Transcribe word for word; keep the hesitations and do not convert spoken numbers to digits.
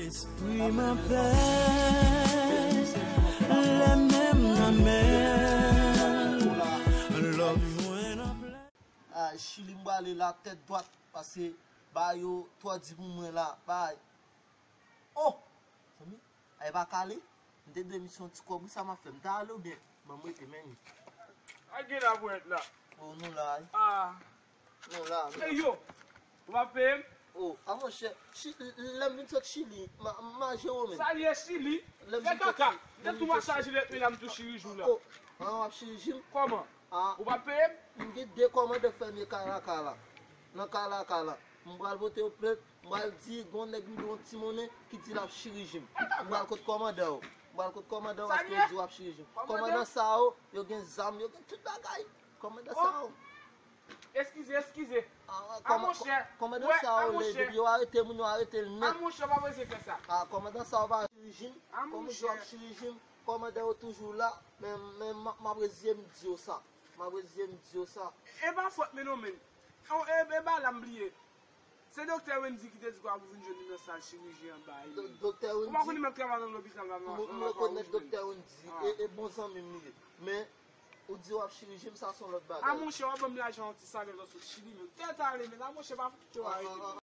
Espri m anpè, lè menm nan men, love jwenn anplè. Ah, Chili m prale la tèt dwat, pase ba yo twò di pou mwen la, bay. Oh! Zanmi, ay pa kale. M te dwe misyon ti kòb, wi, sa m ap fè? M ta ale oubyen? Ban m rete, men. A gen la pou èt la. Oh, nou la, wi. Ah. Nou la, nou la. Ey, yo! Ou pa peye m? Oh, a monchè, Chi-, lè m vin sot Chili, ma, ma Jerome. Sa li ye Chili? Fè kaka. Fè tou masaj li, epi la m tou chiriji w la. Oh, ah, w ap chiriji m? Kòman? Ah. Ou pa peye m? M gen de kòmandè fèmye Kalaka la. Nan Kalaka la. M pral pote yo plent, m pral di gon nèg m gen yon ti monnen ki di l ap chiriji m. M pral kot kòmandè w. M pral kot kòmandè w paske yo di w ap chiriji m. Kòmandan sa yo, yo gen zam, yo gen tout bagay. Kòmandan sa yo. Eskize, eskize. Ah, ah, kòmandan sa yo, depi yo arete moun, yo arete l nèt. Ah, monchè, pa bezwen fè sa. Ah, kòmandan sa yo pa chiriji m. Kòm yo ap chiriji m, kòmandè yo toujou la, men, men m, m ap reziye m di yo sa. M ap reziye m di yo sa. E pa fòt men non, men. Oh, e, e ba la m bliye. Se doktè Wendy ki te di kwa pou vin jwenn li nan sal chiriji anba a. Doktè Wendy? Ou pa konn li m ap travay nan lopital la, m, m rekonèt doktè Wendy. E, e bon zanmi m li ye. Men, ou di w ap chiriji m, sa se yon lòt bagay. A monchè, w ap ban m lajan yon ti salè lòt sot Chili, men. Tèt ale, men. A monchè, pa fout yo arete.